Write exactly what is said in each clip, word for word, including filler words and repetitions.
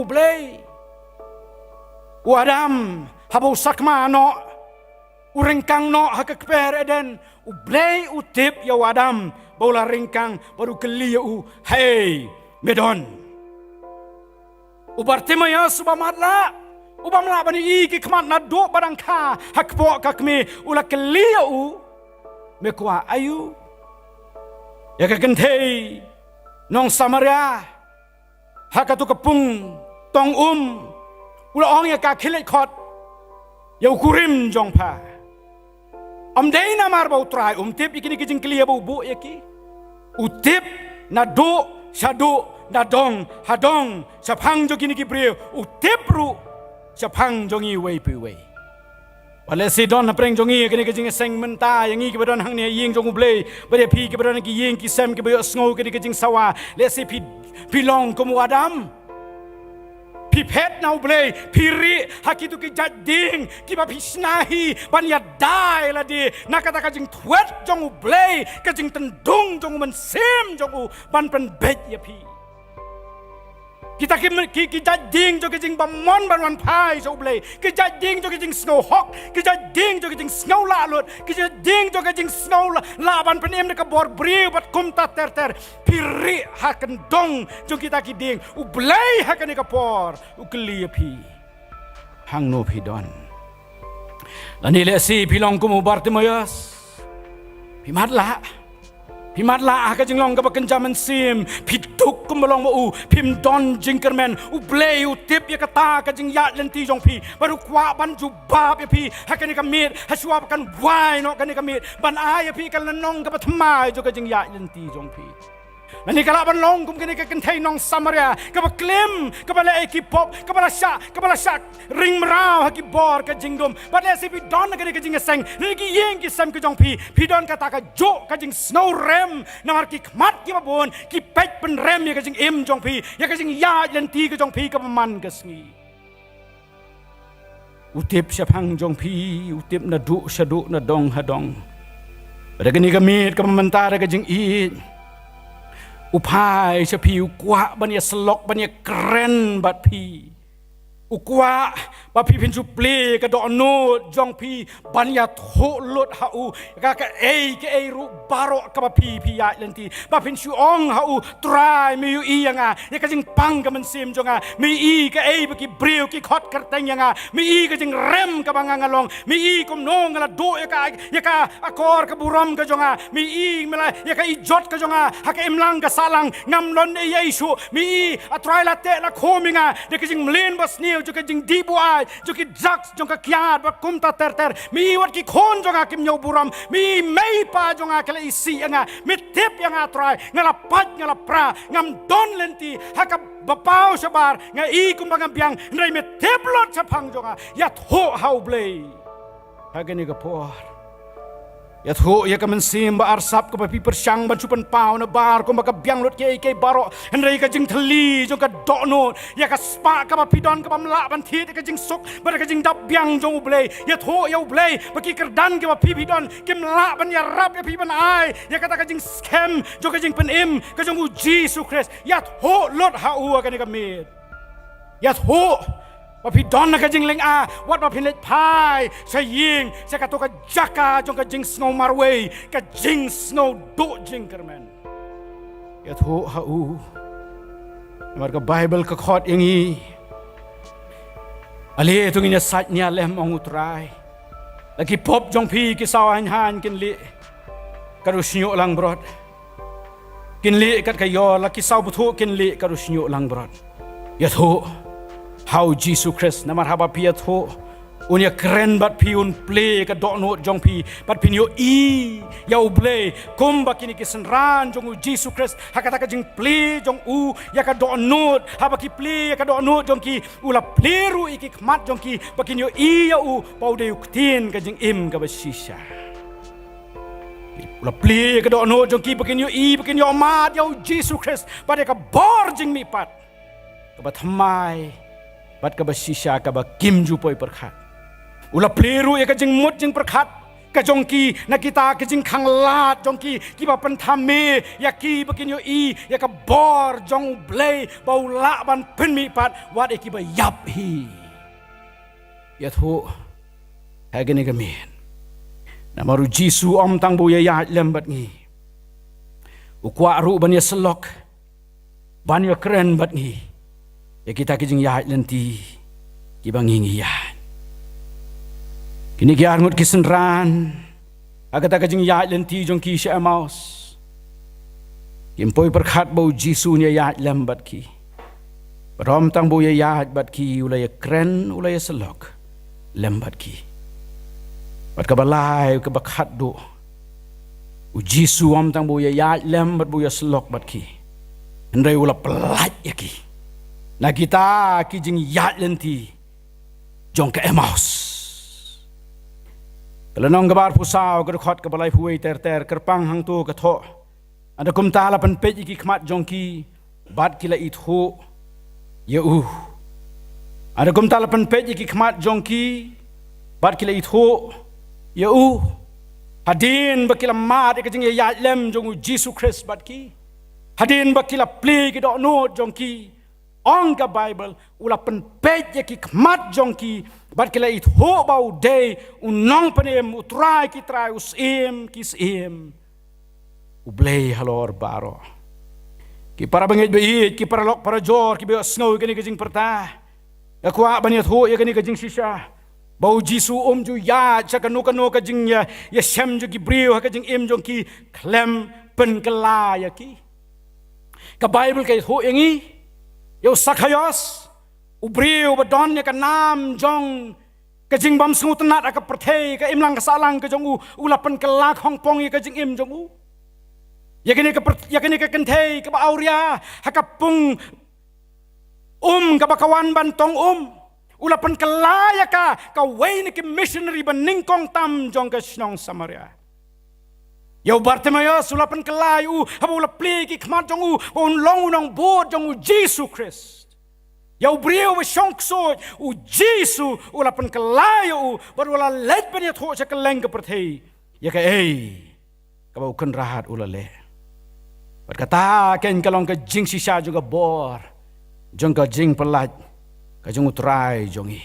U Blei. U Adam, haba u sakma noh, u ryngkang noh ha ka kper Eden, U Blei u tip ïa u Adam ba u la ryngkang, bad u kylli ïa u, "Haei me don?" U Bartimaeus uba matlah, u bym lah ban ïohi ki khmat naduh ba dang kha ha kpoh ka kmie, u la kylli ïa u, "Me kwah aïu?" Ïa ka kynthei nong Samaria, ha kato ka pung tong um, u la ong ïa ka, "Khie leit khot ïa u kurim jong pha." Ym dei namar ba U Trai um tip ïa kine ki jingkylli ba u buh ïa ki. U tip naduh shaduh, nadong hadong, shaphang jong kine ki briew, u tip ruh shaphang jong iwei pa iwei. Bad lehse don hapdeng jong ngi kane ka jingïaseng mynta, ïa ngi kiba don hangne ha ïing jong U Blei, bad ïa phi kiba don ha ki ïing ki sem kiba ïohsngew kane ka jingsawa, lehse phi, phi long kum u Adam. Phi phet na U Blei, phi rieh ha kito ki jait dieng kiba phi shna hi ban ïada ïa lade na kata ka jingthwet jong U Blei, ka jingtyndung jong U Mynsiem jong u ban pynbeit ïa phi. Kita ki, ki, ki jait dieng jong ki jingbymman ban wan phai sha U Blei, ki jait dieng jong ki jingsngew hok, ki jait dieng jong ki jingsngew lah lut, ki jait dieng jong ki jingsngew lah, lah ban pynim da ka bor briew bad kumta ter ter. Phi rieh ha kyndong jong kita ki dieng. U Blei ha kane ka por u kylli ïa phi, "Hangno phi don?" Lane lehse phi long kum u Bartimaeus. Phi matlah. Phi matlah ha ka jinglong kaba kynja mynsiem. Phi duk kumba long ma u. Phim don jingkyrmen. U Blei u tip ïa kata ka jingïaid lynti jong phi. Bad u kwah ban jubab ïa phi ha kane ka miet, ha shuwa ba kan wai noh kane ka miet, ban ai ïa phi ka lynnong kaba thymmai jong ka jingïaid lynti jong phi. Lane ka lah ban long kum kane ka kynthei nong Samaria, kaba klim, kaba la ai ki pop, kaba la shah, kaba la shah ring mraw ha ki bor ka jingdum. Bad lehse phi don ha kane ka jingïaseng, lane ki ïing ki sem ka jong phi, phi don kata kajuh ka jingsngew rem, namar ki khmat kiba bun ki peit pynrem ïa ka jingim jong phi, ïa ka jingïaid lynti ka jong phi kaba man ka sngi. U tip shaphang jong phi, u tip naduh shaduh, nadong hadong. Da kane ka miet kaba mynta da ka jingïeit, u phai sha phi, u kwah ban ïasyllok, ban ïakren bad phi. U kwah ba phin shu plie ka dohnud jong phi ban ïathuh lut ha u ïa kaei kaei ruh baroh kaba phi, phi ïaid lynti. Ba phin shu ong ha u, "Trai, me ïohi ïa nga, ïa ka jingpang ka mynsiem jong nga. Me ïohi kaei ba ki briew ki khot kyrteng ïa nga. Me ïohi ka jingrem kaba nga, nga long. Me ïohi kumno nga la duh ïa ka, ïa ka akor ka burom ka jong nga. Me ïohi me la ïa ka ijot ka jong nga ha ka imlang ka sahlang. Ngam don ei ei shuh. Me ïohi, A Trai, la teh la khum ïa nga da ka jingmlien basniew jong ka jingdih buaid, jong ki drugs, jong ka kiad bad kumta ter ter. Me ïohi wat ki khun jong nga kim ñiew burom. Me ïohi mei pa jong nga ki la isih ïa nga. Me tip ïa nga, Trai, nga la pait, nga la pra, ngam don lynti ha kaba paw shabar, nga i kumba nga biang, hynrei me tip lut shaphang jong nga. Ïathuh ha U Blei ha kane ka por. Ïathuh ïa ka mynsiem ba arsap kaba phi pyrshang ban shu pynpaw na bar kumba ka biang lut kiei kiei baroh, hynrei ka jingthylli jong ka dohnud, ïa ka spah kaba phi don kabym lah ban thied ïa ka jingsuk bad ka jingdap biang jong U Blei. Ïathuh ïa U Blei ba ki kyrdan kiba phi, phi don kim lah ban ïarap ïa phi ban ai ïa kata ka jingskhem jong ka jingpynim ka jong U Jisu Khrist. Ïathuh lut ha u ha kane ka miet. Ïathuh ba phi don ha ka jinglynga, wat ba phin leit phai sha ïing, sha kato ka jaka jong ka jingsngew marwei, ka jingsngew duh jingkyrmen. Ïathuh ha u. Namar ka Baibl ka khot ïa ngi, ale to ngin ïasaid nia lem, ong U Trai. La ki pop jong phi ki saw haiñ haiñ kin lieh katto shñiuh langbrot. Kin lieh kat ka ïor, la ki saw bthuh kin lieh katto shñiuh langbrot. Ïathuh ha U Jisu Khrist, namar haba phi ïathuh, un ïakren bad phi, un plie ka dohnud jong phi, bad phin ïohi ïa U Blei kumba kine ki synran jong U Jisu Khrist. Ha kata ka jingplie jong u ïa ka dohnud, haba ki plie ïa ka dohnud jong ki, u la plie ruh ïa ki khmat jong ki ba kin ïohi ïa u ba u dei u Ktien ka jingim kaba shisha. U la plie ïa ka dohnud jong ki ba kin ïohi, ba kin ïohmad ïa U Jisu Khrist bad ïa ka bor jingmihpat kaba thymmai bad kaba shisha, kaba kim ju poi pyrkhat. U la plie ruh ïa ka jingmut jingpyrkhat ka jong ki, na kita ki jingkhanglad jong ki, kiba pynthame ïa ki ba kin ïohi ïa ka bor jong U Blei ba u lah ban pynmihpat wat ïa kiba ïap hi. Ïathuh ha kane ka miet, namar U Jisu ym tang ba u ïaid lem bad ngi, u kwah ruh ban ïasyllok, ban ïakren bad ngi ïa kita ki jingïaid lynti kiba ngi ngi ïaid. Kine ki arngut ki synran ha kata ka jingïaid lynti jong ki sha Emmaus, kim poi pyrkhat ba U Jisu un ïaid lem bad ki. Bad ym tang ba u ïaid bad ki, u la ïakren, u la ïasyllok lem bad ki. Bad kaba lai, kaba khatduh, U Jisu ym tang ba u ïaid lem bad ba u ïasyllok bad ki, hynrei u la pyllait ïa ki na kita ki jingïaid lynti jong ka Emmaus. Ka lynnong kaba arphew saw, ka dkhot kaba laiphew wei ter ter, kyrpang hangto ka thoh: Hynda kumta la pynpeit ïa ki khmat jong ki bad ki la ithuh ïa u. Hynda kumta la pynpeit ïa ki khmat jong ki bad ki la ithuh ïa u. Hadien ba ki la mad ïa ka jingïaid lem jong U Jisu Khrist bad ki, hadien ba ki la plie ki dohnud jong ki, ong ka Baibl, u la pynpeit ïa ki khmat jong ki bad ki la ithuh ba u dei U Nongpynim, U Trai ki trai, U Syiem ki syiem, U Blei halor baroh. Ki para bangeit ba ïeit, ki paralok parajor kiba ïohsngew ïa kane ka jingpyrta, nga kwah ban ïathuh ïa kane ka jingshisha, ba U Jisu um ju ïaid sha kano kano ka jingïa, ïashem jong ki briew ha ka jingim jong ki khlem pynkylla ïa ki. Ka Baibl ka ïathuh ïa ngi ïa u Sakhaios, u briew ba don ïa ka nam jong ka jingbym sngewtynnad ha ka pyrthei, ka imlang ka sahlang ka jong u, u la pynkylla khongpong ïa ka jingim jong u. Ïa kane ka pyr-, ïa kane ka kynthei kaba awria ha ka pung um kaba ka wan ban tong um, u la pynkylla ïa ka, kawei na ki missionary ba nyngkong tam jong ka shnong Samaria. Ïa u Bartimaios u la pynkylla ïa u haba u la plie ki khmat jong u ba un long u nongbud jong U Jisu Khrist. Ïa u briew ba shong ksuid, U Jisu u la pynkylla ïa u bad u la leit ban ïathuh sha kylleng ka pyrthei ïa kaei kaba U Kynrad u la leh. Bad kata keiñ ka long ka jingshisha jong ka bor jong ka jingpyllait ka jong U Trai jong ngi.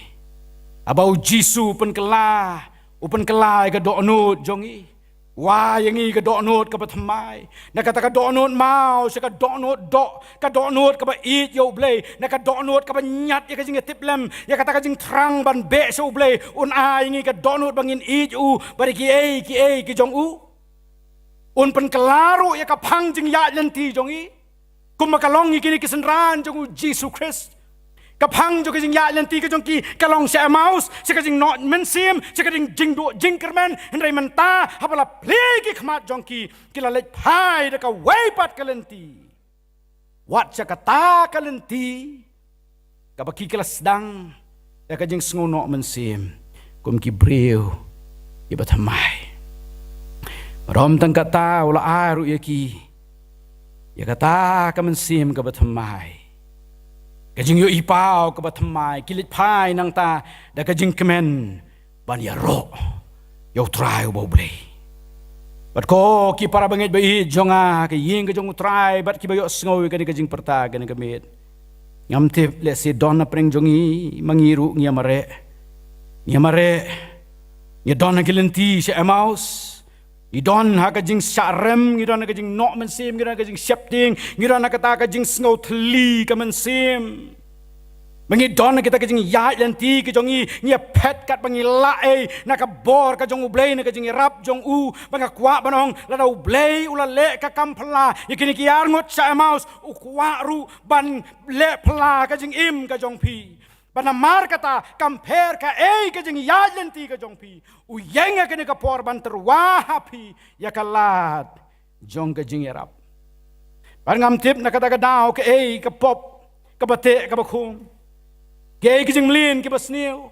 Haba U Jisu u pynkylla, u pynkylla ïa ka dohnud jong ngi. Wai ïa ngi ka dohnud kaba thymmai. Na kata ka dohnud maw, sha ka dohnud doh, ka dohnud kaba ïeit ïa U Blei, na ka dohnud kaba ñiad ïa ka jingïatiplem, ïa kata ka jingthrang ban beh sha U Blei, un ai ïa ngi ka dohnud ba ngin ïeit ïa u bad ïa kiei kiei ki jong u. Un pynkylla ruh ïa ka phang jingïaid lynti jong ngi. Kumba ka long ïa kine ki synran jong U Jisu Khrist, ka phang jong ka jingïaid lynti ka jong ki ka long sha Emmaus, sha ka jingnoh mynsiem, sha ka jing-, jingduh jingkyrmen. Hynrei mynta haba la plie ki khmat jong ki, ki la leit phai da kawei pat ka lynti, wat sha kata ka lynti kaba ki, ki la sdang ïa ka jingsngewnoh mynsiem kum ki briew kiba thymmai. Bad ym tang kata, u la ai ruh ïa ki ïa kata ka mynsiem kaba thymmai, ka jingïohi paw kaba thymmai. Ki leit phai nangta da ka jingkmen ban ïaroh ïa U Trai uba U Blei. Bad ko ki para bangeit ba ïeit jong nga, ka ïing ka jong U Trai bad kiba ïohsngew ïa kane ka jingpyrta kane ka miet, ngam tip, lehse don na pdeng jong ngi, ma ngi ruh ngi ïa mareh, ngi ïa mareh, ngi don ha ki lynti sha Emmaus. Ngi don ha ka jingshah rem, ngi don ha ka jingnoh mynsiem, ngi don ha ka jingsheptieng, ngi don ha kata ka jingsngew thylli ka mynsiem. Ba ngi don ha kita ki jingïaid lynti ki jong ngi, ngi ïa phet katba ngi lah ei na ka bor ka jong U Blei, na ka jingïarap jong u. Ba nga kwah ban ong, lada U Blei u la leh ka kam phylla ïa kine ki arngut sha Emmaus, u kwah ruh ban leh phylla ka jingim ka jong phi. Ba namar kata, kam pher kaei ka jingïaid lynti ka jong phi, u ïeng ha kane ka por ban tyrwa ha phi ïa ka lad jong ka jingïarap. Bad ngam tip na kata ka daw kaei ka pop kaba teh kaba khum, kaei ka jingmlien kaba sniew.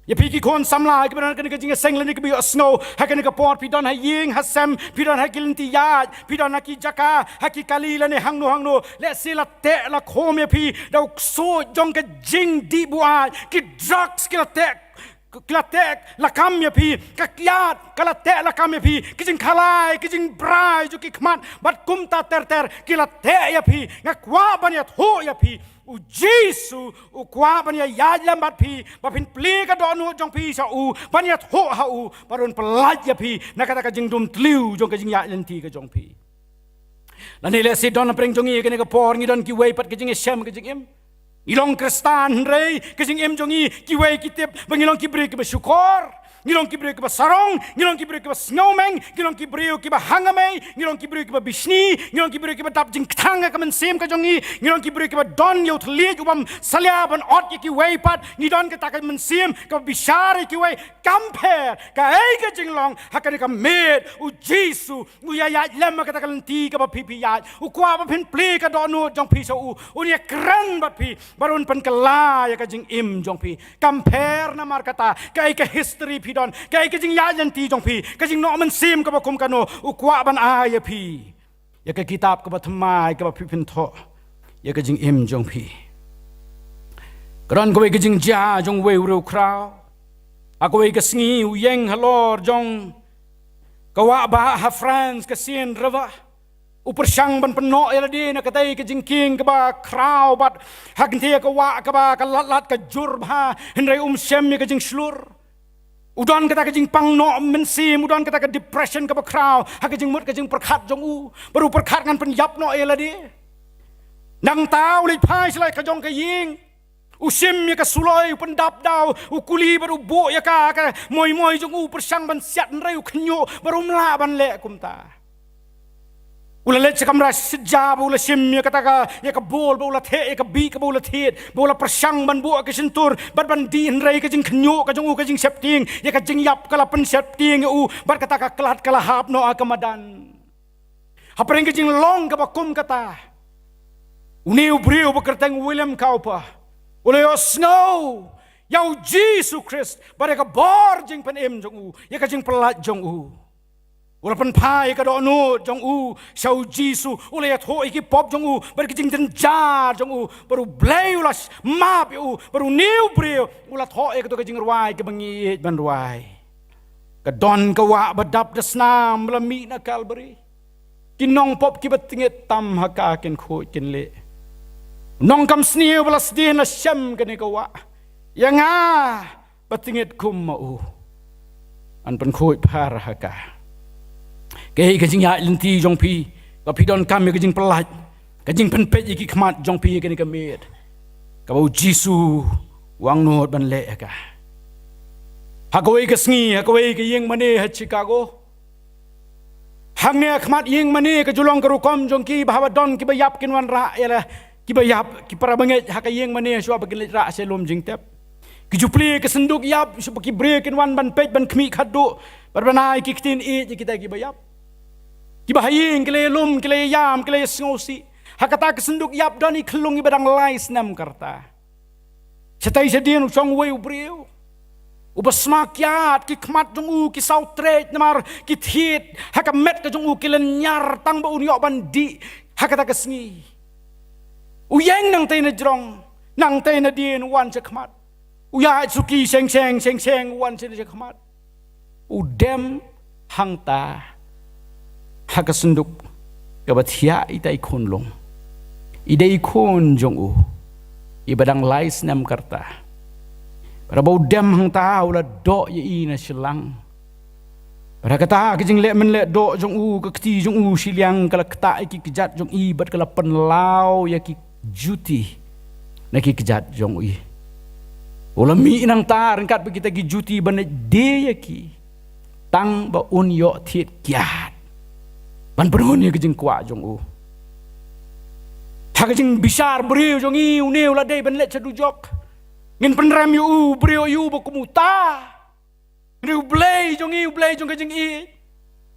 Ïa phi ki khun samla kiba don ha kane ka jingïaseng lane kiba ïohsngew ha kane ka por, phi don ha ïing ha sem, phi don ha ki lynti ïaid, phi don ha ki jaka, ha ki kali lane hangno hangno, lehse la teh la khum ïa phi da u ksuid jong ka jingdih buaid, ki drugs ki la teh Ki la teh lakam ïa phi, ka kiad ka la teh lakam ïa phi, ki jingkhalai, ki jingbrai jong ki khmat bad kumta ter ter ki la teh ïa phi. Nga kwah ban ïathuh ïa phi, u Jisu u kwah ban ïaid lem bad phi, ba phin plie ka dohnud jong phi sha u, ban ïathuh ha u, bad un pyllait ïa phi na kata ka jingdum tliw jong ka jingïaid lynti ka jong phi. Lane lehse don napdeng jong ngi kane ka por ngi don kiwei pat ka jingïashem ka jingim. Ngi long Khristan hynrei ka jingim jong ngi, kiwei ki tip ba ngi long ki briew kiba shukor, ngi long ki briew kiba sarong, ngi long ki briew kiba sngewmeng, ngi long ki briew kiba hangamei, ngi long ki briew kiba bishni, ngi long ki briew kiba dap jingkthang ha ka mynsiem ka jong ngi, ngi long ki briew kiba don ïa u thylliej u bym salia ban ot ïa kiwei pat, ngi don kata ka mynsiem kaba bishar ïa kiwei. Kam pher kaei ka jinglong, ha kane ka miet u Jisu u ïaid lem ha kata ka lynti kaba phi phi ïaid. U kwah ba phin plie ka dohnud jong phi sha u, un ïakren bad phi, bad un pynkylla ïa ka jingim jong phi. Kam pher namar kata kaei ka history phi don, kaei ka jingïaid lynti jong phi, ka jingnoh mynsiem kaba kum kano, u kwah ban ai ïa phi ïa ka kitab kaba thymmai kaba phi phin thoh ïa ka jingim jong phi. Ka don kawei ka jingjia jong uwei u riewkhraw. Ha kawei ka sngi u ïeng halor jong ka wah bah ha France, ka Seine River. U pyrshang ban pynnoh ïa lade na katei ka jingkieng kaba khraw bad ha kane ka wah kaba ka lad lad ka jur bha, hynrei um shem ïa ka jingshlur. U don kata ka jingpang noh mynsiem, u don kata ka depression kaba khraw ha ka jingmut ka jingpyrkhat jong u. Bad u pyrkhat ngan pynïap noh ïa lade. Nangta u leit phai sha la ka jong ka ïing. U shim ïa ka suloi, u pyndap da, u kuli bad u buh ïa ka, ka moi moi jong u, u pyrshang ban siat hynrei u khynñiuh bad um lah ban leh kumta. U la leit sha kamra sha ja bad u la shim ïa kata ka, ïa ka bol bad u la theh ïa ka bih kaba u la thied, bad u la pyrshang ban buh ka shyntur bad ban dih hynrei ka jingkhynñiuh ka jong u, ka jingsheptieng ïa ka jingïap ka la pynsheptieng ïa u, bad kata ka khlad ka la hap noh ha ka madan. Hapdeng ka jinglong kaba kum kata, une u briew ba kyrteng William Cowper u la ïohsngew ïa u Jisu Khrist bad ïa ka bor jingpynim jong u, ïa ka jingpyllait jong u. U la pynphai ïa ka dohnud jong u sha u Jisu, u la ïathuh ïa ki pop jong u bad ki jingjynjar jong u, bad U Blei u la map ïa u, bad une u briew u la thoh ïa kato ka jingrwai kaba ngi ïeit ban rwai. Ka don ka wah ba dap da snam ba la mih na Kalbari. Ki nongpop kiba tyngit tam ha ka kin khuid kin leh. Nongkam sniew ba la sdien la shem kane ka wah. Ïa nga ba tyngit kum ma u, ngan pynkhuid phar ha ka. Kaei ka jingïaid lynti jong phi, ba phi donkam ïa ka jingpyllait, ka jingpynpeit ïa ki khmat jong phi ïa kane ka miet, kaba u Jisu u angnud ban leh ïa ka. Ha kawei ka sngi, ha kawei ka ïing mane ha Chicago, hangne ha khmat ïing mane ka ju long ka rukom jong ki ba haba don kiba ïap kin wanrah ïa la, kiba ïap, ki para bangeit ha ka ïing mane shuwa ba kin leit rah sha lum jingtep. Ki ju plie ka synduk ïap shuwa ba ki briew kin wan ban peit ban khmih khatduh bad ban ai ki ktien ïeit ïa kita kiba ïap. Kiba ha ïing ki la ïalum, ki la ïaïam, ki la ïasngewsih. Ha kata ka synduk ïap don i khyllung iba dang lai snem ka rta. Shatei shadien u shong uwei u briew uba sma kiad, ki khmat jong u ki saw trei namar ki thied, ha ka met ka jong u ki lynñiar tang ba un ïoh ban dih ha kata ka sngi. U ïeng nangtei na jrong, nangtei na dien u wan sha khmat. U ïaid suki sheng sheng sheng sheng u wan sha khmat. U dem hangta ha ka synduk kaba thiah ita i khunlung. I dei i khun jong u iba dang lai snem ka rta. Bad haba u dem hangta u la doh ïa i na shyllang. Bad ha kata ka jingleh mynleh doh jong u, ka kti jong u shiliang ka la ktah ïa ki kjat jong i bad ka la pynlaw ïa ki juti na ki kjat jong i. U la mih nangta ryngkat bad kita ki juti ban leit die ïa ki, tang ba un ïoh thied kiad ban pynhun ïa ka jingkwah jong u. Ha ka jingbishar briew jong i, une u la dei ban leit sha dujok. Ngin pynrem ïa u briew ïa u ba kum uta. Hynrei U Blei jong i, U Blei jong ka jingïeit,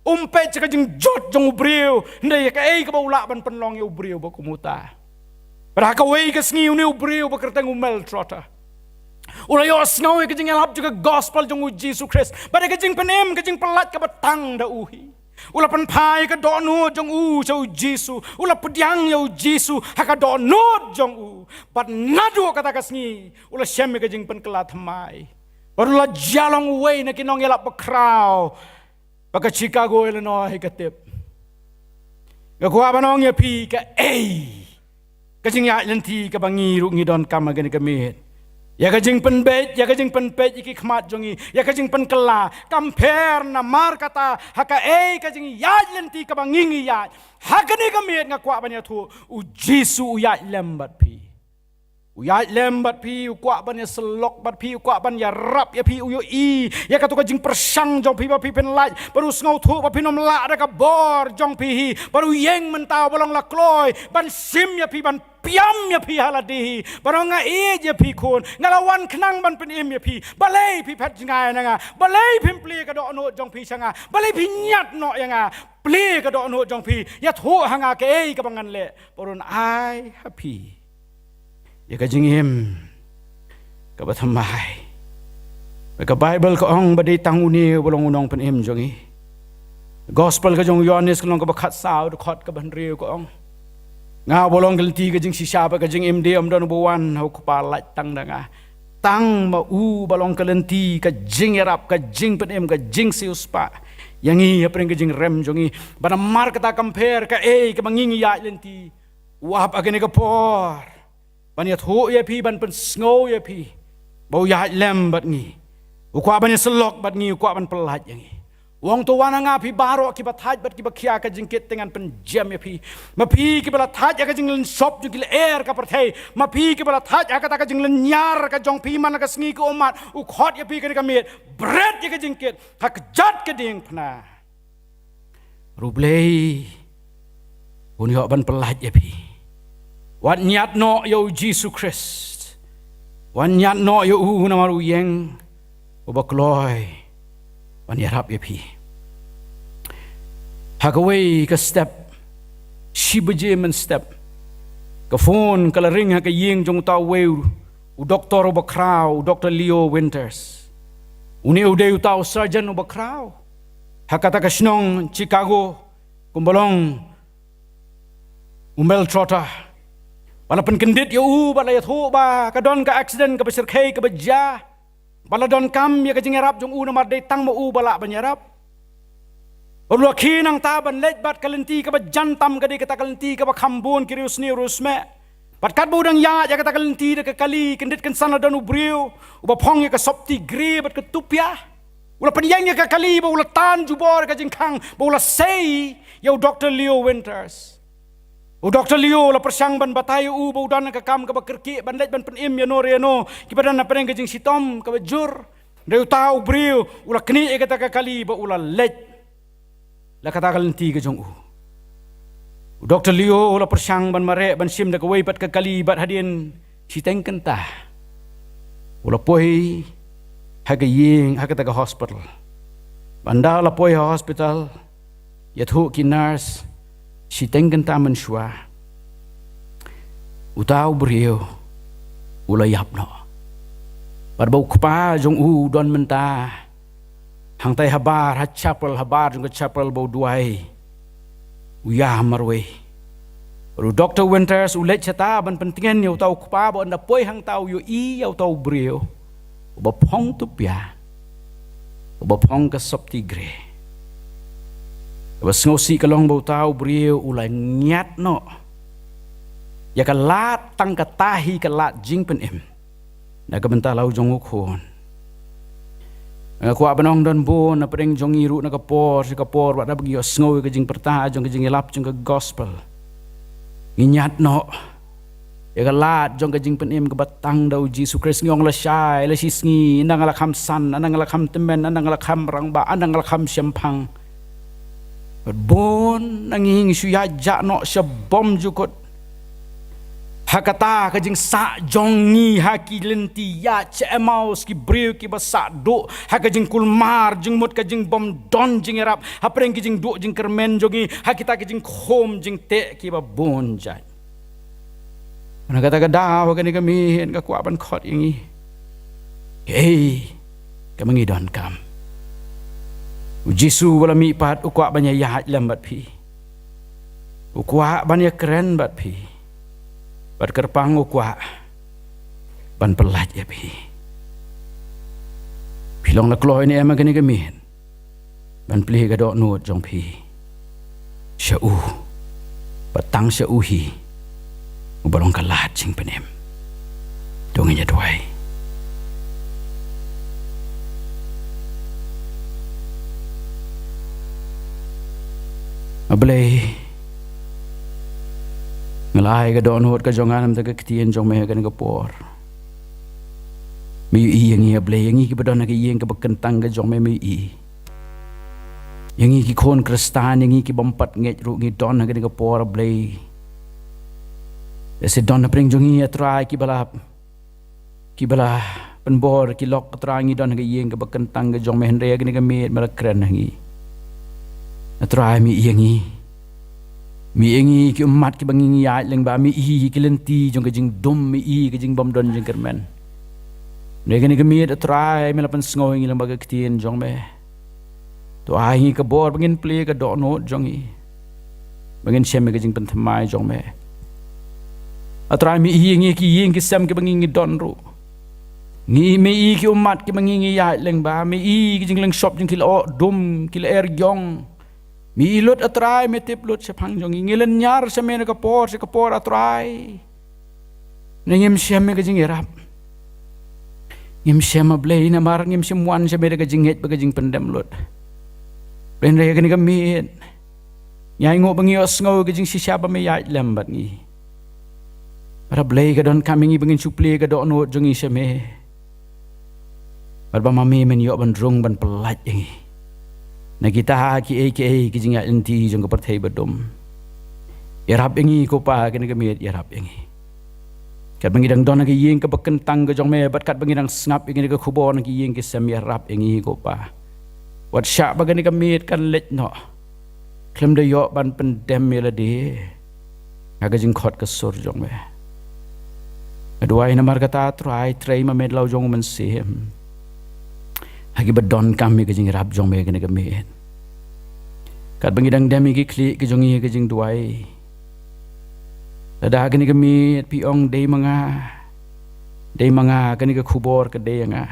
um peit sha ka jingjot jong u briew, hynrei ïa kaei kaba u lah ban pynlong ïa u briew ba kum uta. Bad ha kawei ka sngi une u briew ba kyrteng u Mel Trotter u la ïohsngew ïa ka jingïalap jong ka gospel jong u Jisu Khrist bad ïa ka jingpynim, ka jingpyllait kaba tang da u hi. U la pynphai ka dohnud jong u sha u Jisu, u la pdiang ïa u Jisu ha ka dohnud jong u. Bad naduh kata ka sngi u la shem ïa ka jingpynkylla thymmai. Bad u la jia long uwei na ki nongïalap bakhraw ba ka Chicago, Illinois ka tip. Nga kwah ban ong ïa phi kaei ka jingïaid lynti kaba ngi ruh ngi donkam ha kane ka miet. Ïa ka jingpynbeit, ïa ka jingpynpeit ïa ki khmat jong ngi, ïa ka jingpynkylla, kam pher namar kata ha kaei ka jingïaid lynti kaba ngi ngi ïaid. Ha kane ka miet nga kwah ban ïathuh, u Jisu u ïaid lem bad phi. U ïaid lem bad phi, u kwah ban ïasyllok bad phi, u kwah ban ïarap ïa phi, u ïohi ïa kato ka jingpyrshang jong phi ba phi pynlait, bad u sngewthuh ba phin ym lah da ka bor jong phi hi, bad u ïeng mynta uba long la kloi ban shim ïa phi, ban piam ïa phi ha lade hi. Bad nga ïeit ïa phi khun, nga la wan khnang ban pynim ïa phi. Balei phi phet jngai na nga? Balei phim plie ka dohnud jong phi sha nga? Balei phi ñiad noh ïa nga? Plie ka dohnud jong phi, ïathuh ha nga kaei kaba ngan leh, bad un ai ha phi ïa ka jingim kaba thymmai. Ka Baibl ka ong ba dei tang une uba long u nongpynim jong ngi. Gospel ka jong u Ïoannis ka lynnong kaba khatsaw, dkhot kaba hynriew ka ong, nga uba long ka lynti ka jingshisha bad ka jingim, ym don uba wan ha u Kpa lait tang da nga. Tang ma u ba long ka lynti ka jingïarap, ka jingpynim, ka jingsiewspah ïa ngi hapdeng ka jingrem jong ngi. Bad namar kata kam pher kaei kaba ngi ngi ïaid lynti, u ap ha kane ka por ban ïathuh ïa phi, ban pynsngew ïa phi ba u ïaid lem bad ngi. U kwah ban ïasyllok bad ngi, u kwah ban pyllait ïa ngi. U ong, to wan ha nga phi baroh kiba thait bad kiba khia ka jingkit, te ngan pynjem ïa phi. Ma phi kiba la thait ïa ka jinglynshop jong ki lyer ka pyrthei, ma phi kiba la thait ha kata ka jinglynñiar ka jong phi man la ka sngi ka ummat, u khot ïa phi kane ka miet, bret ïa ka jingkit ha kjat ka diengphna. Bad u Blei un ïoh ban pyllait ïa phi. Wat ñiad noh ïa u Jisu Khrist. Wat ñiad noh ïa u namar u ïeng uba kloi ban ïarap ïa phi. Ha kawei ka step, shi baje mynstep, ka phone ka la ring ha ka ïing jong uta uwei u doktor uba khraw, u Doktor Leo Winters. Une u dei uta u surgeon uba khraw ha kata ka shnong Chicago, kumba long u Mel Trotter. Ba la pynkyndit ïa u, ba la ïathuh ba ka don ka accident kaba shyrkhei kaba jia, ba la donkam ïa ka jingïarap jong u namar dei tang ma u ba lah ban ïarap. Bad u la khie nangta ban leit bad ka lynti kaba jan tam, ka dei kata ka lynti kaba kham bun ki riewsniew riewsmeh. Bad katba u dang ïaid ïa kata ka lynti da ka kali, kyndit kynsan la don u briew uba phong ïa ka sopti grey bad ka tupia. U la pynïeng ïa ka kali bad u la tan jubor ka jingkhang bad u la sei ïa u Doktor Leo Winters. U Doktor Leo u la pyrshang ban batai ïa u ba u don ka kam kaba kyrkieh ban leit ban pynim ïano re ïano kiba don hapdeng ka jingshitom kaba jur. Hynrei uta u briew u la knieh ïa kata ka kali bad u la leit la kata ka lynti ka jong u. U Doktor Leo u la pyrshang ban mareh ban shim da kawei pat ka kali bad hadien shiteng kynta u la poi ha ka ïing, ha kata ka hospital. Bad ynda u la poi ha hospital, ïathuh ki nurse, shiteng kynta mynshuwa uta u briew u la ïap noh. Bad ba u kpa jong u u don mynta hangtai habar ha chapel, habar jong ka chapel ba u duwai, u ïam marwei. Bad u Doktor Winters u leit shata ban pyntngen ïa uta u kpa bad ynda poi hangta u ïohi ïa uta u briew uba phong tupia, uba phong ka sopti grey. Kaba sngewsih ka long ba uta u briew u la ñiad noh ïa ka lad, tang kata hi ka lad jingpynim na ka bynta la u jong u khun. Nga kwah ban ong don bun na pdeng jong ngi ruh na ka por sha ka por, wat haba ngi ïohsngew ïa ka jingpyrta jong ka jingïalap jong ka gospel, ngi ñiad noh ïa ka lad jong ka jingpynim kaba tang da u Jisu Khrist. Ngi ong lashai, lashisngi, ynda nga la kham san, ynda nga la kham tymmen, ynda nga la kham rangbah, ynda nga la kham shemphang. Bad bun na ngi ngi shu ïaid jah noh sha bymjukut ha kata ka jingsah jong ngi ha ki lynti ïaid sha Emmaus, ki briew kiba sah duh ha ka jingkulmar jingmut, ka jingbymdon jingïarap hapdeng ki jingduh jingkyrmen jong ngi ha kita ki jingkhum jingteh kiba bun jait. Na kata ka daw, ha kane ka miet nga kwah ban khot ïa ngi. Hei, kaba ngi donkam, u Jisu u la mihpat, u kwah ban ïa ïaid lem bad phi. U kwah ban ïakren bad phi. Bad kyrpang u kwah ban pyllait ïa phi. Long la kloi ne em ha kane ka miet ban plie ka dohnud jong phi sha u, bad tang sha u hi uba long ka lad jingpynim. To ngin ïa duwai. A Blei, nga la ai ka dohnud ka jong nga na ka bynta ka ktien jong me ha kane ka por. Me ïohi ïa ngi, A Blei, ïa ngi kiba don ha ka ïing kaba kyntang ka jong me, me ïohi. Ïa ngi ki khun Khristan, ïa ngi kibym pat ngeit ruh ngi don ha kane ka por, A Blei. Lehse don hapdeng jong ngi, A Trai, kiba la, kiba la pynbor ki lok, A Trai, ngi don ha ka ïing kaba kyntang ka jong me, hynrei ha kane ka miet me la kren ha ngi. A Trai, me ïohi ïa ngi. Me ïohi ïa ngi ki ummat kiba ngi ngi ïaid lyngba, me ïohi ïa ki lynti jong ka jingdum, me ïohi ïa ka jingbymdon jingkyrmen. Hynrei ha kane ka miet, A Trai, me la pynsngew ïa ngi lyngba ka ktien jong me. To ai ngi ka bor ba ngin plie ka dohnud jong ngi, ba ngin shem ïa ka jingpynthymmai jong me. A Trai, me ïohi ïa ngi ki ïing ki sem kiba ngi ngi don ruh. Ngi, me ïohi ki ummat kiba ngi ngi ïaid lyngba, me ïohi ki jingleng shop jong ki lyoh dum, ki lyer ïong. Me ïohi lut, A Trai, me tip lut shaphang jong ngi. Ngi lynñiar sha me na ka por sha ka por, A Trai. Ne ngim shem ïa ka jingïarap. Ngim shem, A Blei, namar ngim shym wan sha me da ka jingngeit bad ka jingpyndem lut. Hynrei ha kane ka miet, ngi ainguh ba ngi ïohsngew ïa ka jingshisha ba me ïaid lem bad ngi. Bad A Blei, ka donkam ïa ngi ba ngin shu plie ka dohnud jong ngi sha me. Bad ba ma me men ïoh ban rung ban pyllait ïa ngi na kita kiei kiei ki jingïaid lynti jong ka pyrthei ba dum. Ïarap ïa ngi ko Pa ha kane ka miet, ïarap ïa ngi. Katba ngi dang don ha ka ïing kaba kyntang ka jong me, bad katba ngi dang sngap ïa kane ka khubor na ki ïing ki sem, ïarap ïa ngi ko Pa. Wat shah ba kane ka miet kan leit noh khlem da ïoh ban pyndem ïa lade ha ka jingkhot ka sur jong me. Nga duwai namar kata, Trai, trei ma me da la u jong u Mynsiem ha kiba donkam ïa ka jingïarap jong me ha kane ka miet. Katba ngi dang dem ïa ki khlieh ki jong ngi ha ka jingduwai, lada ha kane ka miet phi ong, dei ma nga, dei ma nga, kane ka khubor ka dei ïa nga.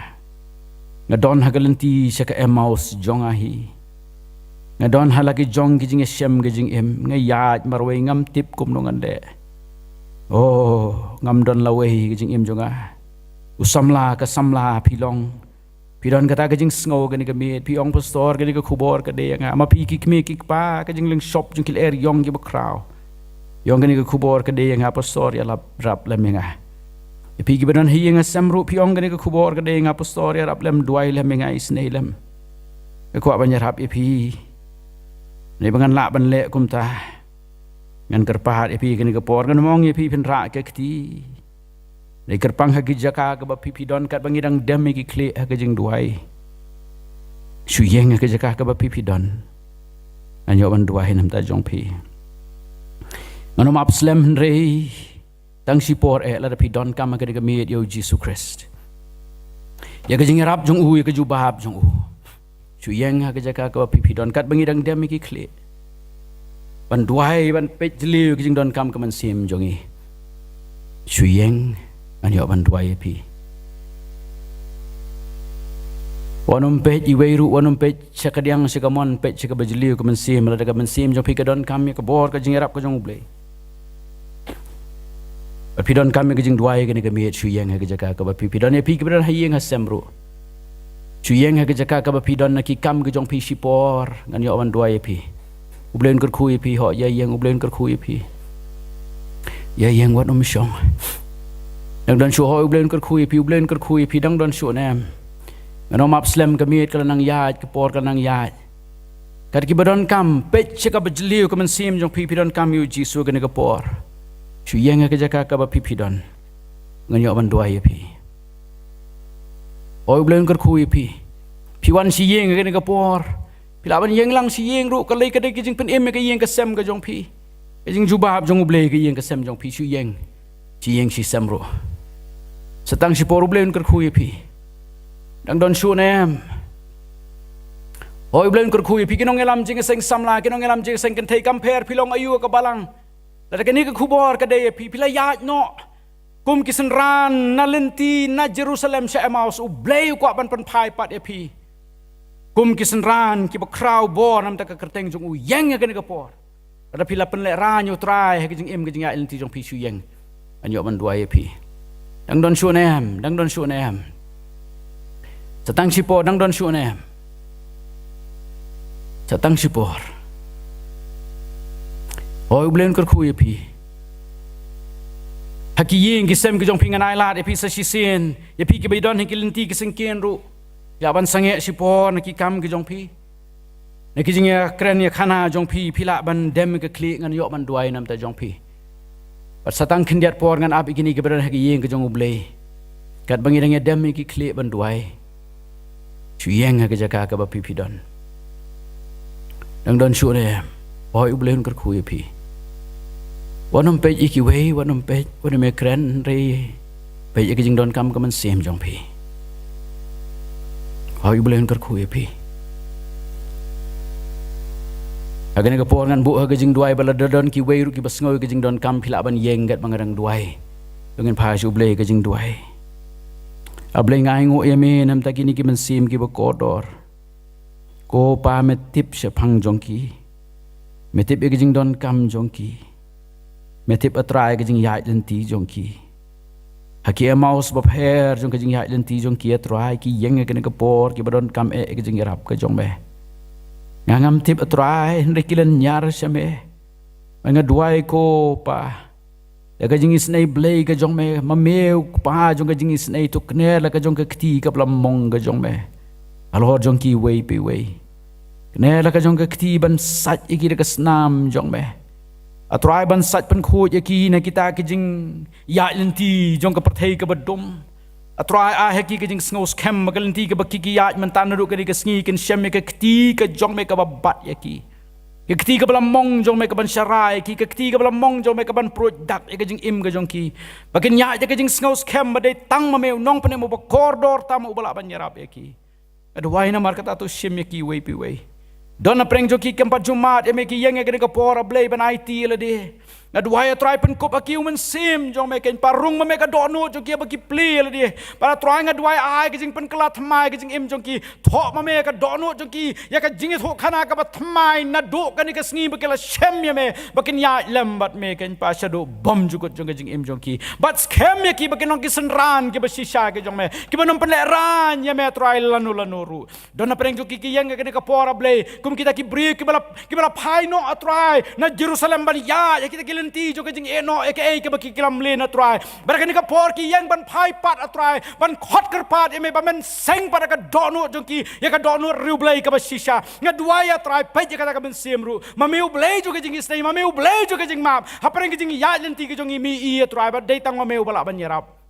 Nga don ha ka lynti sha ka Emmaus jong nga hi. Nga don ha la ki jong ki jingïashem ka jingim. Nga ïaid marwei, ngam tip kumno ngan leh. Oh, ngam don lawei ka jingim jong nga. U samla, ka samla phi long. Phi don kata ka jingsngew ha kane ka miet, phi ong, Pastor, kane ka khubor ka dei ïa nga. Ma phi ki kmie ki kpa, ka jingleng shop jong ki lyer ïong kiba khraw. Phi ong, kane ka khubor ka dei ïa nga, Pastor, ïarap lem ïa nga. Ïa phi kiba don ha ïing ha sem ruh, phi ong, kane ka khubor ka dei ïa nga, Pastor, ïarap lem, duwai lem ïa nga, isynei lem. Nga kwah ban ïarap ïa phi. Hynrei ba ngan lah ban leh kumta, ngan kyrpad ïa phi ha kane ka por, ngan ong ïa phi phin rah ka kti. Hynrei kyrpang ha ki jaka kaba phi phi don, katba ngi dang dem ïa ki khlieh ha ka jingduwai, shu ïeng ha ka jaka kaba phi phi don. Ngan ïoh ban duwai na ka bynta jong phi. Ngan ym ap slem, hynrei tang shipor eh, lada phi donkam ha kane ka miet ïa U Jisu Khrist, ïa ka jingïarap jong u, ïa ka jubab jong u, shu ïeng ha ka jaka kaba phi phi don, katba ngi dang dem ïa ki khlieh ban duwai, ban peit jylliew ïa ka jingdonkam ka mynsiem jong ngi. Shu ïeng, ngan ïoh ban duwai ïa phi. Wat nym peit iwei ruh, wat nym peit sha kadiang sha kamon, peit sha kaba jylliew ka mynsiem. Lada ka mynsiem jong phi ka donkam ïa ka bor, ka jingïarap ka jong U Blei, bad phi donkam ïa ka jingduwai ha kane ka miet, shu ïeng ha ka jaka kaba phi phi don. Ïa phi kiba don ha ïing ha sem ruh, shu ïeng ha ka jaka kaba phi don, na ki kam ka jong phi shipor, ngan ïoh ban duwai ïa phi. U Blei un kyrkhu ïa phi, hooid, ïa ïeng, U Blei un kyrkhu ïa phi. Ïa ïeng, wat nym shong. Dang don shuh, hooid, U Blei un kyrkhu ïa phi, U Blei un kyrkhu ïa phi, dang don shuh ne em. Ngan ym ap slem, ka miet ka la nang ïaid, ka por ka la nang ïaid. Kat kiba donkam, peit sha kaba jylliew ka mynsiem jong phi, phi donkam ïa U Jisu ha kane ka por, shu ïeng ha ka jaka kaba phi phi don, ngan ïoh ban duwai ïa phi. Hooid, U Blei un kyrkhu ïa phi. Phi wan sha ïing ha kane ka por, phi lah ban ïeng lang sha ïing ruh, ka lei ka dei ka jingpynim ïa ka ïing ka sem ka jong phi, ka jingjubab jong U Blei ha ka ïing ka sem jong phi. Shu ïeng, shu ïeng sha sem ruh. Sa tang shipor, U Blei un kyrkhu ïa phi. Dang don shuh ne em? Hooid, U Blei un kyrkhu ïa phi. Ki nongïalam jingïaseng samla, ki nongïalam jingïaseng kynthei, kam pher phi long aïu ha ka balang, lada kane ka khubor ka dei ïa phi, phi la ïaid noh. Kum ki synran na lynti na Jerusalem sha Emmaus, U Blei u kwah ban pynphai pat ïa phi. Kum ki synran kiba khraw bor namar ka kyrteng jong u ïeng ha kane ka por. Lada phi la pynlehrain ïa U Trai ha ka jingim ka jingïaid lynti jong phi, shu ïeng. Ngan ïoh ban duwai ïa phi. Dang don shuh ne em, dang don shuh ne em. Sa tang shipor, dang don shuh ne em. Sa tang shipor. Hooid, U Blei un kyrkhu ïa phi. Ha ki ïing ki sem ki jong phi, ngan ai lad ïa phi sa shisien, ïa phi kiba don ha ki lynti ki syngkien ruh. Ïa ban sangeh shipor na ki kam ki jong phi, na ki jingïakren ïakhana jong phi, phi lah ban dem ïa ka khlieh, ngan ïoh ban duwai namar jong phi. Bad sa tang khyndiat por ngan ap ïa kine kiba don ha ki ïing ki jong U Blei. Katba ngi dang ïa dem ïa ki khlieh ban duwai, shu ïeng ha ka jaka kaba phi phi don. Dang don shuh ne em. Hooid, U Blei un kyrkhu ïa phi. Wat nym peit ïa kiwei, wat nym peit, wat nym ïakren, hynrei peit ïa ka jingdonkam ka mynsiem jong phi. Hooid, U Blei un kyrkhu ïa phi. Ha kane ka por ngan buh ha ka jingduwai, ba lada don kiwei ruh kiba sngew ïa ka jingdonkam, phi lah ban ïeng katba nga dang duwai. To ngin phai sha U Blei ha ka jingduwai. A Blei, nga ainguh ïa me namar kine ki mynsiem kiba kordor. Ko Pa, me tip shaphang jong ki. Me tip ïa ka jingdonkam jong ki. Me tip, A Trai, ka jingïaid lynti jong ki. Ha ki Emmaus bapher jong ka jingïaid lynti jong ki, A Trai, ki ïeng ha kane ka por kiba donkam eh ïa ka jingïarap ka jong me. Nga ngam tip, A Trai, hynrei ki lynñiar sha me. Nga duwai, ko Pa, da ka jingisynei Blei ka jong me, ma me u Kpa jong ka jingisynei, to kner la ka jong ka kti kaba la mong ka jong me halor jong kiwei pa iwei. Kner la ka jong ka kti ban sait ïa ki da ka snam jong me, A Trai, ban sait pynkhuid ïa ki na kita ki jingïaid lynti jong ka pyrthei kaba dum. A Trai, ai ha ki ka jingsngew skhem ba ka lynti kaba ki ki ïaid mynta naduh kane ka sngi kin shem ïa ka kti ka jong me kaba bat ïa ki. Ka kti kaba la mong jong me kaban sharai ïa ki, ka kti kaba la mong jong me kaban pruid dak ïa ka jingim ka jong ki. Ba kin ïaid da ka jingsngew skhem ba dei tang ma me u nongpynim uba kordor tam uba lah ban ïarap ïa ki. Nga duwai namar kata, to shim ïa kiwei pa iwei. Don napdeng jong ki kim pat ju mad ïa me, ki ïeng ha kane ka por, A Blei, ban aiti ïa lade. Nga duwai, A Trai, pynkup ha ki u Mynsiem jong me, kynpa rung ma me ka dohnud jong ki ba ki plie ïa lade. Bad A Trai, nga duwai, ai ka jingpynkylla thymmai ka jingim jong ki. Thoh ma me ka dohnud jong ki ïa ka jingïathuhkhana kaba thymmai naduh kane ka sngi ba ki la shem ïa me, ba kin ïaid lem bad me, kynpa, shaduh bymjukut jong ka jingim jong ki. Bad skhem ïa ki ba kin long ki synran kiba shisha ki jong me, kiba nym pynlehrain ïa me, A Trai, lano lano ruh. Don napdeng jong ki ki ïeng ha kane ka por, A Blei, kum kita ki briew kiba la, kiba la phai noh, A Trai, na Jerusalem ban ïaid ïa kita ki lynti jong ka jingeh noh ïa kaei kaba ki ki lamlen, A Trai. Bad ha kane ka por ki ïeng ban phai pat, A Trai, ban khot kyrpad ïa me ba men seng pat ïa ka dohnud jong ki ïa ka dohnud riewblei kaba shisha. Nga duwai, A Trai, peit ïa kata ka mynsiem ruh. Ma me U Blei jong ka jingisynei, ma me U Blei jong ka jingmap. Hapdeng ka jingïaid lynti ka jong i, me i, A Trai, ba dei tang ma me uba lah ban ïarap.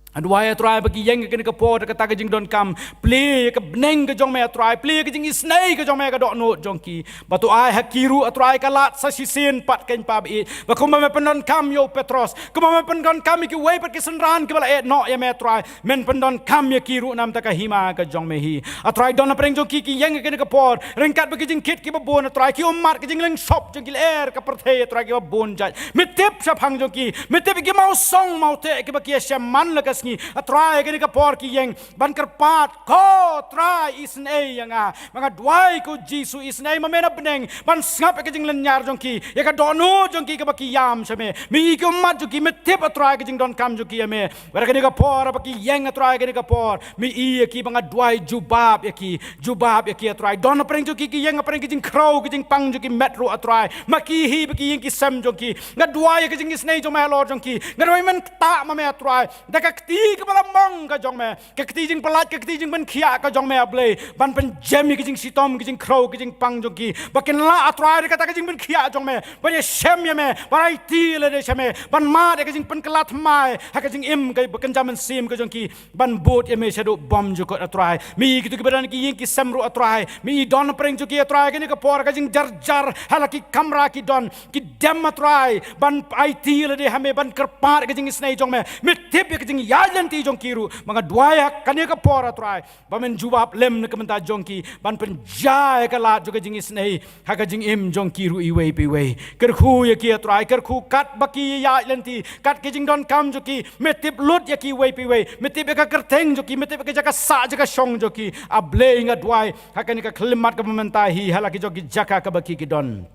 Nga duwai, A Trai, ba ki ïeng ha kane ka por da kata ka jingdonkam, plie ïa ka bneng ka jong me, A Trai, plie ïa ka jingisynei ka jong me ha ka dohnud jong ki. Bad to ai ha ki ruh, A Trai, ka lad sa shisien pat, kynpa ba ïeit, ba kumba me pyndonkam ïa u Petros, kumba me pyndonkam ïa kiwei pat ki synran kiba la ïehnoh ïa me, A Trai, men pyndonkam ïa ki ruh namar ka hima ka jong me hi. A Trai, don napdeng jong ki ki ïeng ha kane ka por, ryngkat bad ki jingkit kiba bun, A Trai, ki ummat, ki jinglynshop jong ki lyer ka pyrthei, A Trai, kiba bun jait. Me tip shaphang jong ki, me tip ïa ki mawsong mawteh kiba ki ïashem man la ka sngi. A Trai, ha kane ka por ki ïeng ban kyrpad, ko Trai, isynei ïa nga. Ba nga duwai, ko Jisu, isynei ma me na bneng ban sngap ïa ka jinglynñiar jong ki, ïa ka dohnud jong ki kaba ki ïam sha me. Me i ki ummat jong ki, me tip, A Trai, ka jingdonkam jong ki ïa me. Bad ha kane ka por ba ki ïeng, A Trai, ha kane ka por, me i ïa ki, ba nga duwai, jubab ïa ki, jubab ïa ki, A Trai. Don napdeng jong ki ki ïeng, napdeng ki jingkhrew ki jingpang jong ki met ruh, A Trai, ma ki hi bad ki ïing ki sem jong ki. Nga duwai ïa ka jingisynei jong me halor jong ki. Nga duwai men ktah ma me, A Trai, da ka kti kaba la mong ka jong me, ka kti jingpyllait, ka kti jingpynkhiah ka jong me, A Blei, ban pynjem ïa ka jingshitom, ka jingkhrew, ka jingpang jong ki, ba kin lah, A Trai, da kata ka jingpynkhiah jong me ban ïashem ïa me, ban aiti ïa lade sha me, ban mad ïa ka jingpynkylla thymmai ha ka jingim, ka ba kynja mynsiem ka jong ki, ban bud ïa me shaduh bymjukut, A Trai. Me i kito kiba don ha ki ïing ki sem ruh, A Trai, me i, don napdeng jong ki, A Trai, ha kane ka por, ka jingjarjar ha la ki kamra ki don, ki dem, A Trai, ban aiti ïa lade ha me, ban kyrpad ïa ka jingisynei jong me. Me tip ïa ka jingïa ïaid lynti jong ki ruh, ba nga duwai ha kane ka por, ah Trai, ba men jubab lem na ka bynta jong ki, ban pynjia ïa ka lad jong ka jingisynei ha ka jingim jong ki ruh iwei pa iwei. Kyrkhu ïa ki, ah Trai, kyrkhu katba ki ïaid lynti, kat ka jingdonkam jong ki, me tip lut ïa ki iwei pa iwei, me tip ïa ka kyrteng jong ki, me tip ïa ka jaka sah jaka shong jong ki. Ah Blei, nga duwai ha kane ka khyllipmat kaba mynta hi, ha la ki jong ki jaka kaba ki ki don,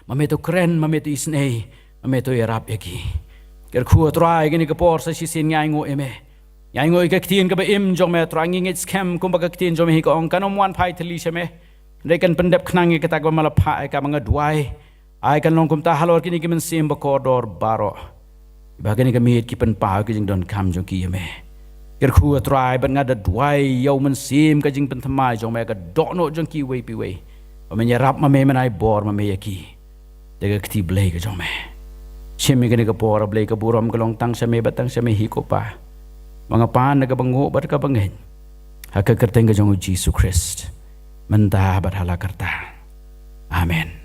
ma me to kren, ma me to isynei, ma me to ïarap ïa ki. Kyrkhu, ah Trai, kane ka por sa shisien ngi ainguh ïa me, ngi ainguh ïa ka ktien kaba im jong me, ah Trai. Ngi ngeit skhem kumba ka ktien jong me hi ka ong, kan ym wan phai thylli sha me, hynrei kan pyndep khnang ïa kata kaba me la phah ïa ka. Ma nga duwai, ai kan long kumta halor kine ki mynsiem ba kordor baroh, ba kane ka miet ki pynpaw ïa ka jingdonkam jong ki ïa me. Kyrkhu, ah Trai, bad nga da duwai ïa u Mynsiem, ka jingpynthymmai jong me, ka dohnud jong ki iwei pa iwei, ba men ïarap, ma me men ai bor, ma me ïa ki da ka kti Blei ka jong me. Shim ïa kane ka por, ah Blei, ka burom ka long tang sha me bad tang sha me hi, ko Pa, ba nga pan da kaba nguh bad kaba ngeit, ha ka kyrteng ka jong u Jisu Khrist, mynta bad ha la karta. Amen.